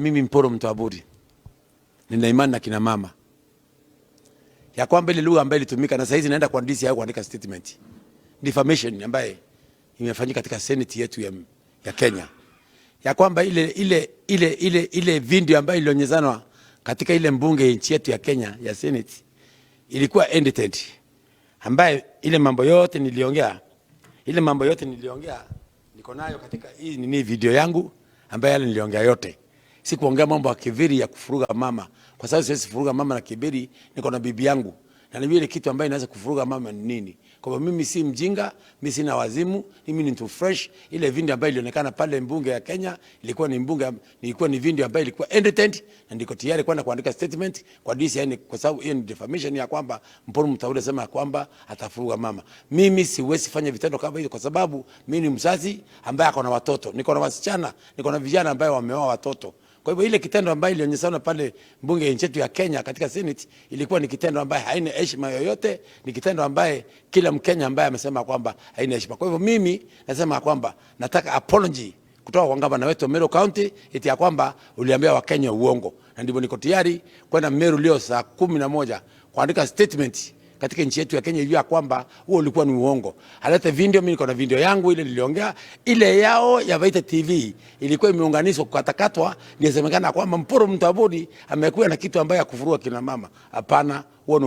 Mimi Mporo Mtwaburi nina imani na kina mama ya kwamba ile lugha ambayo ilitumika na saizi naenda kwa DCI kuandika statement defamation ambaye imefanyika katika senate yetu ya Kenya, ya kwamba ile video ambayo ilionyezanwa katika ile mbunge nchi yetu ya Kenya ya senate ilikuwa edited, ambaye ile mambo yote niliongea niko nayo katika hii nini video yangu ambayo yale niliongea yote. Sikuongea mambo ya kiburi ya kufuruga mama, kwa sababu siwezi furuga mama na kiburi, niko na bibi yangu na ni ile kitu ambayo inaweza kufuruga mama ni nini? Kwa hivyo mimi si mjinga, mimi sina wazimu, mimi ni mtu fresh. Ile video ambayo ilionekana pale mbunge ya Kenya ilikuwa ni mbunge, ilikuwa ni video ambayo ilikuwa edited, na ndiko tayari kwenda kuandika statement kwa DCI, kwa sababu hiyo ni defamation ya kwamba Mporo Mtauri sema kwamba atafuruga mama. Mimi siwezi fanya vitendo kama hivyo, kwa sababu mimi ni mzazi ambaye ako na watoto, niko na wasichana, niko na vijana ambaye wameoa watoto. Kwa hivyo ile kitendo ambayo ilionyeshana pale bunge nchi yetu ya Kenya katika Senate ilikuwa ni kitendo ambaye haina heshima yoyote, ni kitendo ambaye kila Mkenya ambaye amesema kwamba haina heshima. Kwa hivyo mimi nasema kwamba nataka apology kutoka kwa gavana wetu Meru County eti ya kwamba uliambia Wakenya uongo, na ndivyo niko tayari kwenda Meru leo saa 11 kuandika statement katika nchi yetu ya Kenya ijua kwamba huo ulikuwa ni uongo. Alete video, mimi niko na video yangu ile niliongea, ile yao ya Vaita TV ilikuwa imeunganishwa kukatakatwa, ndio semekana kwamba Mporo Mtaburi amekuwa na kitu ambaye ya kufurua kina mama. Hapana, huo